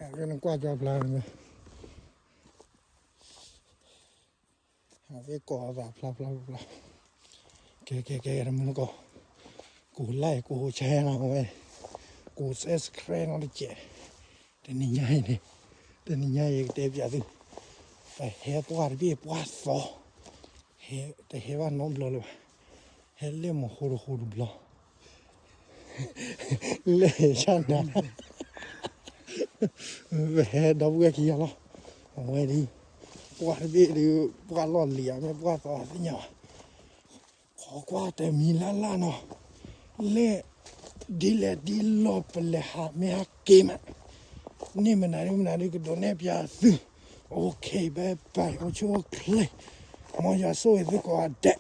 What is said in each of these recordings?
နကွၢ်ကၠီဖျါန့ၣ် အဝဲကိးအသးဖျါဖျါဖျါဖျါ, ကဲကဲကဲ တမုၢ်နကီၢ်, ကိး like ကိး share နီၤဝဲ, ကိး subscribe နီၤတကဲး, တနံၤညါအံၤန့ၣ်, တနံၤညါအံၤကတဲပၠးသု, ပဟဲပှၢ်တဘ့ၣ်ပှၢ်သီ, ဟဲ, တဟဲဘၣ်နီတဘျီလၢၤဘၣ်, ဟဲလဲၣ်မီၤဃိတဃိတဘျီ လဲၣ်ဆၣ်နၤ, ပဟဲဒီပုၢ်ဝဲၢ်ခံဂၤလီၤ, အဝဲဒ်, ပှၢ်တဘ့ၣ်ဒုး, ပှၢ်လီၢ်လံၤဧါ မ့ၢ်ပှၢ်သီသ့ၣ်ညါဘၣ်, ခိးကွၢ်တမံၤလၢ်လၢ်နီၤ, လဲၣ်, ဒ်လဲၣ်ဒ်လဲၣ်ပလဲၤဟးမ့ၢ်ဟဲက့ၤမး, န့ၢ်မနုၤဒ်မနုၤဒ်ကဒိးနဲၣ်ပၠးသု, OK bye bye အိၣ်ဆူၣ်အိၣ်ချ့, မ်ယွၤဆိၣ်ဂ့ၤသုကိးဂၤဒဲး.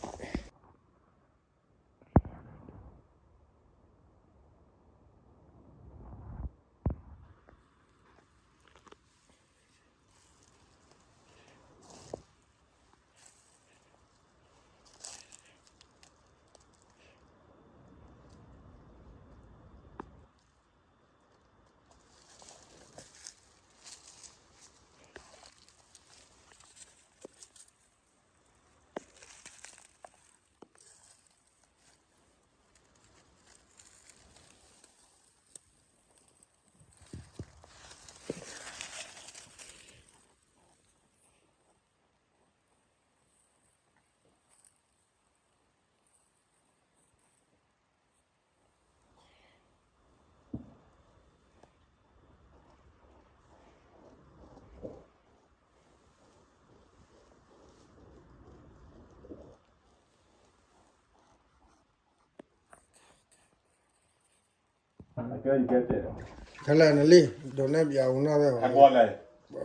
ခဲလၢာ်န့ၣ်လံ, ဒိးနဲၣ်ပၠးအူနီၢ်ဝဲ,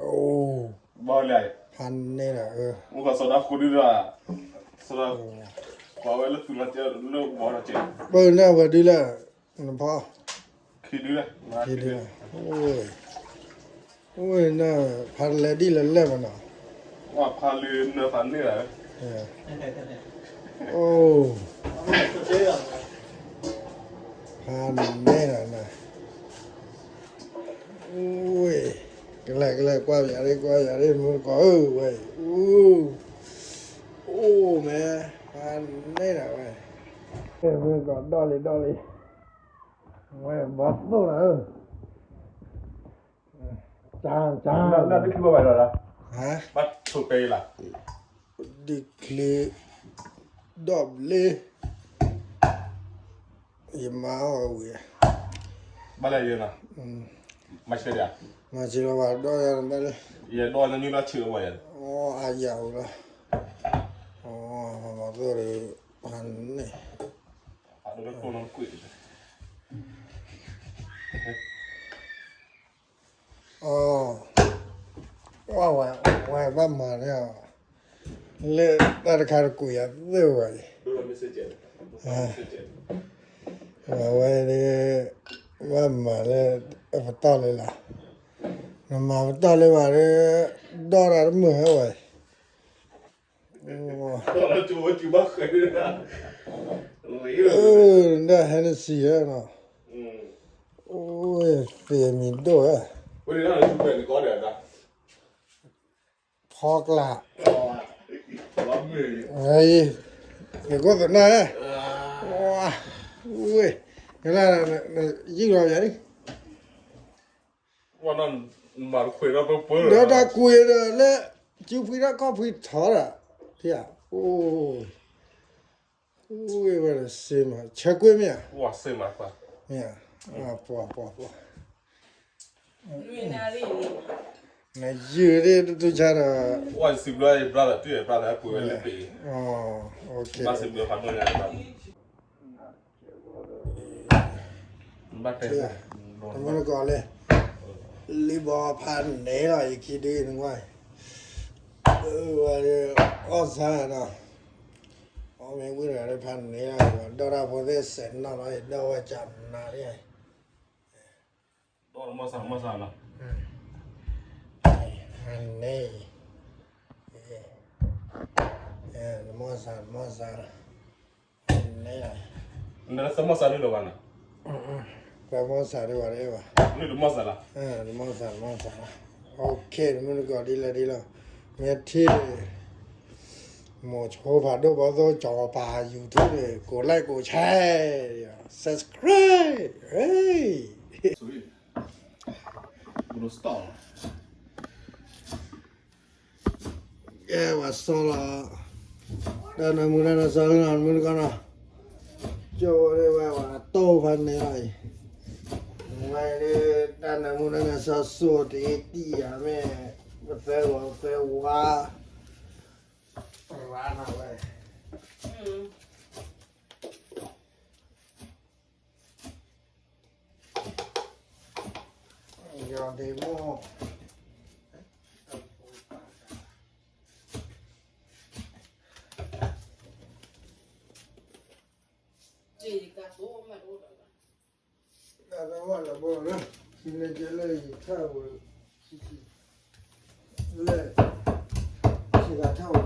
အိ, ဖးန့ၢ်ဒီး, ပၢနၢ်ဝဲဒုလၢ, နဖီ, ခံဒုလၢ, ဝဲ, ဝဲနၢ်, ဖးတလဲဒ်လဲၣ်လဲၣ်မနီၤ, ဖးန့ၢ်ဒီး, ဝဲ, ကလဲၤကလဲၤကွၢ်ယၤရ့ကွၢ်ယၤရ့ မုၢ်ကီၢ်ဧၢဝဲ, အိၣ်, အိၣ်မ့ၢ်, ဖးန့ၢ်ဒီးဝဲ, မုၢ်ကီၢ်ဒီၣ်လံဒီၣ်လံ, ဝဲဘီသိၣ်လီၤဧၢ ကၢ်ကၢ်, ဘၣ်ဆိးပဲလီၤ, ဒုးချ့, ဒီၣ်ဘျ့, ယမၤအီၣ်ဝံၤ, ဘၣ်လဲၣ်ယဲနီၤ, မၤဆဲးဒၣ်, မၤဆဲးလီၤဘၣ်ဒီးယၤဘၣ်လၢ, ယဲဒီးနမံၤလီၤဆဲးလီၤဘၣ်ယဲ, အီအါယၤဝံၤလီၤ, အီ, မၤသိၣ်ဒီး, ဖးန့ၢ်, အီ ဝဲဝဲဘၣ်မၤန့ၣ်, လၢတၢ်တခါတကွံာ်ယၤသ့ၣ်ဝဲအံၤ, ဝဲဝဲ, ဘၣ်မၤလၢ, အပတီၢ်လၢလၢ, နမၤပတီၢ်လၢဘၣ်လၢ, ဒီၣ်တၢ်တမုာ်ဟဲဝဲအံၤ ဒီး Hennessy နီၤ, အိၣ်သ့မံၤဒိၣ်ဧါ, ဖီကျး, ယကိၢ်သနၢ်ဧၢ, ဝဲ, ယံာ်လီၤယၤလံ ဒီးတၢ်ကွံာ်ဒီးလၢ စုဖှံတၢ်ခီၣ်ဖှံထီၣ်ဒီး, ဖံဧါ, အိၣ်, အိၣ်ဝဲဒီးစ့မး ဆၢကွံာ်မ့ၢ်ဧါ, မ့ၢ်ဧါ, ပှၤပှၤပှၤ, နယုၢ်ဒ်တတူၢ်ဆါဒီး, တမုၢ်နကီၢ်လံ, လံဘီဖးန့ၢ်လီၤ ယခံဒုနကွၢ်, ဝဲ, အီၣ်ဆါဒီး, အီၣ်မ့ၢ်ဝံၤဒီးဖးန့ၢ်လီၤ, ဒီးတၢ်ဖိသ့ၣ်စဲးနီၣ်လီၤ ဒီးဝဲကနၤလံ, ဒီးမီၢ်ဆါ, မီၢ်ဆါလီၤ, န့ၣ်, မီၢ်ဆါ, မီၢ်ဆါ, န့ၣ်, နသမီၢ်ဆါန့ၣ်လီၤဘၣ်နီၤ, ပှၤမီၢ်စးဒ်ဝဲဒၣ်ဘၣ်, တမီၢ်စးလီၤ, တမီၢ်စးလီၤ, OK, တမုၢ်တကိးဒ်လဲၣ်ဒ်လဲၣ်, မ့ၢ်ထံၣ် မိၤဆိဖးဒိၣ်ဘီသိၣ်ကၠီၤပၤ YouTube န့ၣ် ကိး like ကိး share, subscribe, ကဲဝဲစီလီၤ, တၢ်နၢမူတၢ်နၢစီလီၤ မုၢ်တကီနီၤ, ကၠီဝဲဝဲဝဲတိၢ်ဖးန့ၣ်လီၤအံၤ, ဝဲဒၣ်တၢ်နၢမူတၢ်နၢစီစိၤတအ့တံၢ်ယၤမ့ၢ်, ပသဲဝဲသဲဝါ, ရၤနၤဝဲ ယီၤဒ့မိၢ်, တၢ်ဝဲလၢဘီလၢ ဆံလၢကဲလၢယထၢၣ်ဝဲ, ဆံဆံ, လၢ ဆံဂၤထၢၣ်ဝဲ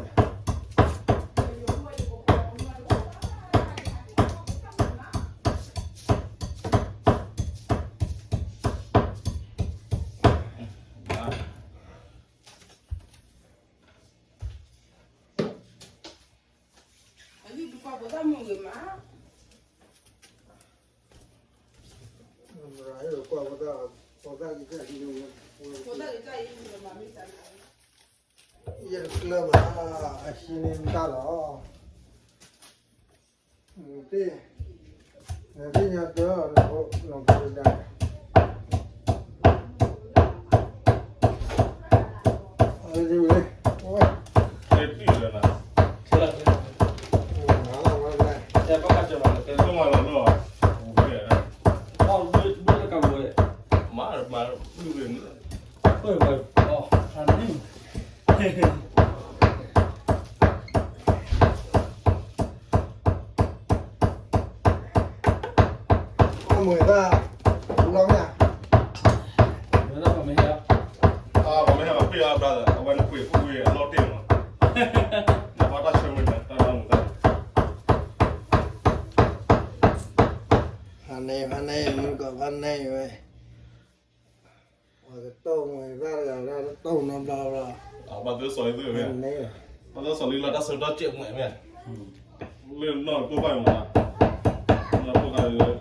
ယတကျၢၤဘၣ်, အဟံးန့ၢ်တၢ်လီၤ. သ့ၣ်, နသ့ၣ်ညါတၢ်လီၤ, လီၤပှၤဒၣ်, အဝဲ, အမ့ၢ်တၢ်လီၤမ့ၢ်ဧါ, မ့ၢ်ဟဲ, မ့ၢ်ဟဲပ့ၢ်အါဘျါဒီး အဝဲနကွံာ်ပူၤဝံၤအလီၢ်တ့ၢ်မး, နဘၣ်တၢ်ဆၢမုၢ်န့ၣ် တၢ်လီၤမုၢ်သၣ်န့ၣ်, ဖးန့ၣ် ဖးန့ၣ် မုၢ်ကီၢ်ဖးန့ၣ်ဝဲ ပှၤကတိၢ်မ့ၢ်ဘၣ်တဂၤတၢ်တိၢ်နီတဘျီဘျီ, ဘၣ်သ့စီၤလံသ့ၣ်မ့ၢ်, ဘၣ်သ့စီၤလံလီၤတၢ်ဆၢကတီၢ်စဲးမုာ်မ့ၢ်, လၢနီၢ်တပိၢ်ဘၣ်မး, နီၢ်တပိၢ်ဘၣ်,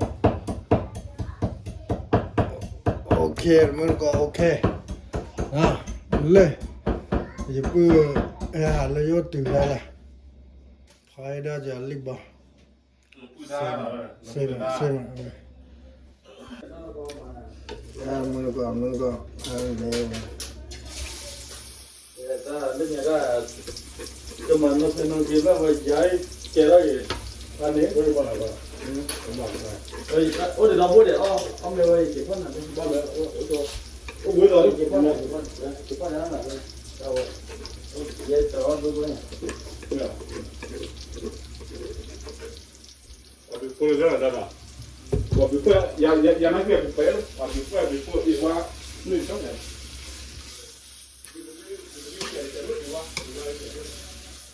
OK, မုၢ်ကီၢ် OK, လၢ, ယပုၢ်, ဟးလၢယအိၣ်တုၤဒၣ်လဲၣ်, ဖီအံၤဒီးယလံၣ်ဘီ စ့မး, စ့မး, မုၢ်ကီၢ် မုၢ်ကီၢ်, တၢ်လၢညါဒၣ်, ကမၤနီၢ်ဖဲနီၢ်က့ဘၣ်ဝဲယါ, ကဲထီၣ်က့ၤ, ဖးန့ၣ်, အိၣ်ဒံးဒီးဖိဒံး, အီၣ်မ့ၢ်ဝဲယက့ၤဖီၣ်နၤ, ဘၣ်မ့ၢ်, အိၣ်ဝဲဒီးယက့ၤဖီၣ်နၤ, က့ၤဖီၣ်နၤ, ယဲတၢ်အီၣ်ဒိၣ်ဒိၣ်န့ၣ် ပှၤဘံၣ်ဖိလၢဒၣ်, ပှၤဘံၣ်ဖိ, ယၤနာ်က့ၤပှၤ, ပှၤဘံၣ်ဖိ, ဘံၣ်ဖိအ့ၣ်ဝါ, န့ၣ်, ဒီးလီၤ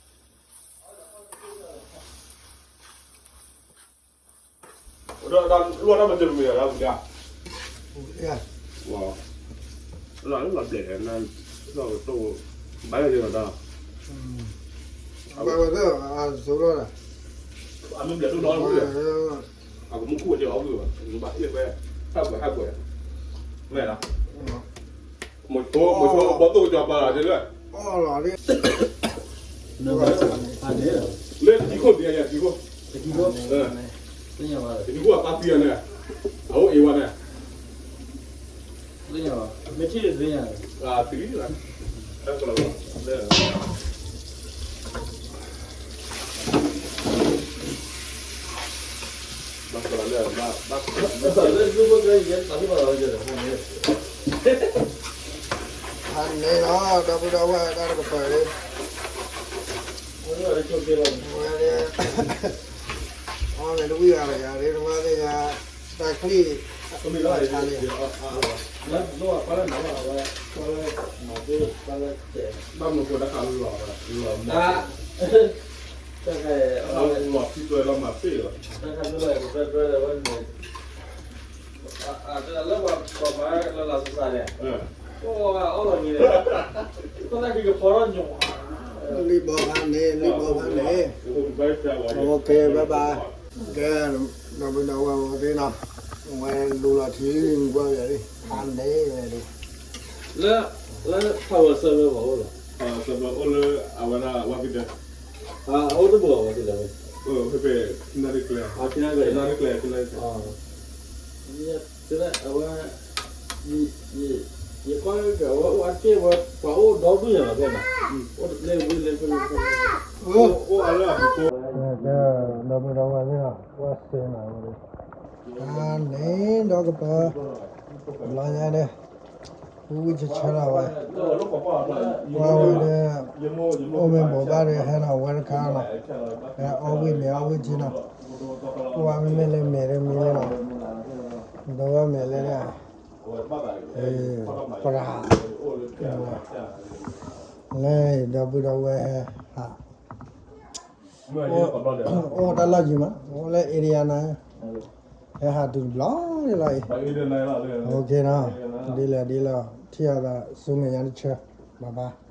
တၢ်မၤစၢၤတမံၤဒီး ပူၤဒၣ်, လီၤဘျဲၣ်, လီၤကတိၢ်, ဘၣ်လၢလီၤတၢ်, ဘၣ်ဝဲသ့ၣ်အစိလီၤ, အမ့ၢ်ဘျဲၣ်ဒိၣ်လီၤဝဲ, အကမူခိၣ်ကဲအီၤဝဲဘၣ်, ဘၣ်အ့ၣ်ဝဲ, ဟဲပှဲၤဟဲပှဲၤ, မ့ၢ်လီၤ, မိၤဆိ, မိၤဆိဘီသိၣ်ကၠီၤပၤလီၤဒ်လဲၣ်, လၢတံၤခိၣ်ဒံးယၤတံၤခိၣ်, တံၤခိၣ်အပၢ်သံအီၤန့ၣ်, အအိၣ်အ့ၣ်ဝဲန့ၣ်, သံလီၤ, တၢ်ကလီၤလီၤ, ဘၣ်ကလီၤလၢ, ဘၣ်ကလီၤလၢ, ဖးန့ၣ်လီၤ ဒီပုၢ်ဒီဝဲၢ်တၢ်တကပၤလၢ, ဝဲ, အီၣ်မ့ၢ်တဝံၣ်ဂၤတဂၤဒ်တဘၣ်သ့ၣ်ညါ, တၢ်ချံၣ်, တၢ်လၢ, ဘၣ်မနုၤဃိတၢ်ခးလီၤ, လီၤမး, တၢ်ခးလီၤထံတွဲလီၤမၤပ့ၢ်လီၤ, တၢ်ခးလီၤ, ဝဲန့ၣ်, လၢပှၤပှၤမၤလၢလၢစးစးန့ၣ်, အိၣ်အီၣ်လီၤမံၤန့ၣ်, ခိၣ်သၣ်ခံကဖီထီၣ်ညိး, လံၣ်ဘီဖးန့ၣ် လံၣ်ဘီဖးန့ၣ်, အိၣ်ကဲ bye bye, ကဲ, ဒီပုၢ်ဒီဝဲၢ်သ့ၣ်နီၤ, ဝဲလူလီၤထံကွၢ်ယၤလံ, ဖးန့ၣ်ဝဲလံ, လၢ လၢ power server မ့ၢ်အိၣ်လီၤ, power server အိၣ်လၢအဝဲဒၣ်ဝါကဒၢ အအိၣ်တဘိဝဲက့ၤလီၤ, ဖဲဖဲ နၣ်ရံၣ်ကျဲ, နၣ်ရံၣ်ကျဲ, နၣ်ရံၣ်ကျဲ, အဝဲ ယကွၢ်က့ၤအဝဲအိၣ်အါကဲဝဲ ပှၤအိၣ်ဒီဒူၣ်ညါလီၤဖဲနီၤ, အိၣ်တကျဲဝံၤလၢဖဲန့ၣ်, အိၣ်အါလၢအပူၤကိး, ဒီပုၢ်ဒီဝဲၢ်သ့ၣ်နီၤ ကွၢ်စ့နီၤဝဲ, အန့ၣ်ဒီးကပၢၤ, ဘျီညါန့ၣ် ဝံၣ်ဝံၣ်ဆၢဆၢလီၤဝဲ, ကွၢ်ဝဲဒီး အိၣ်မ့ၢ်ဘိးဘၣ်ဒီးဟဲနီၤဝဲတခါနီၤ, ဟဲအီၣ်ဝံၣ်မ့ၤအီၣ်ဝံၣ်ထံနီၤ, ကွၢ်ဝဲမ့မ့ၢ်လၢမဲာ်ဒီးမံလၢနီၤ, ဒိဝဲမဲာ်လၢဒၣ်, ပရၤ, လၢဒီပုၢ်ဒီဝဲၢ်ဟဲဟး, အိၣ်တၢ်လီၢ်ယံၤမး အိၣ်လၢ area နၤ, ဟဲဟးတုၤတဘျီလီၤအံၤ, ဒ်လဲၣ်ဒ်လဲၣ် ထံၣ်အသးဆူမဲာ်ညါတဆၢ, bye bye.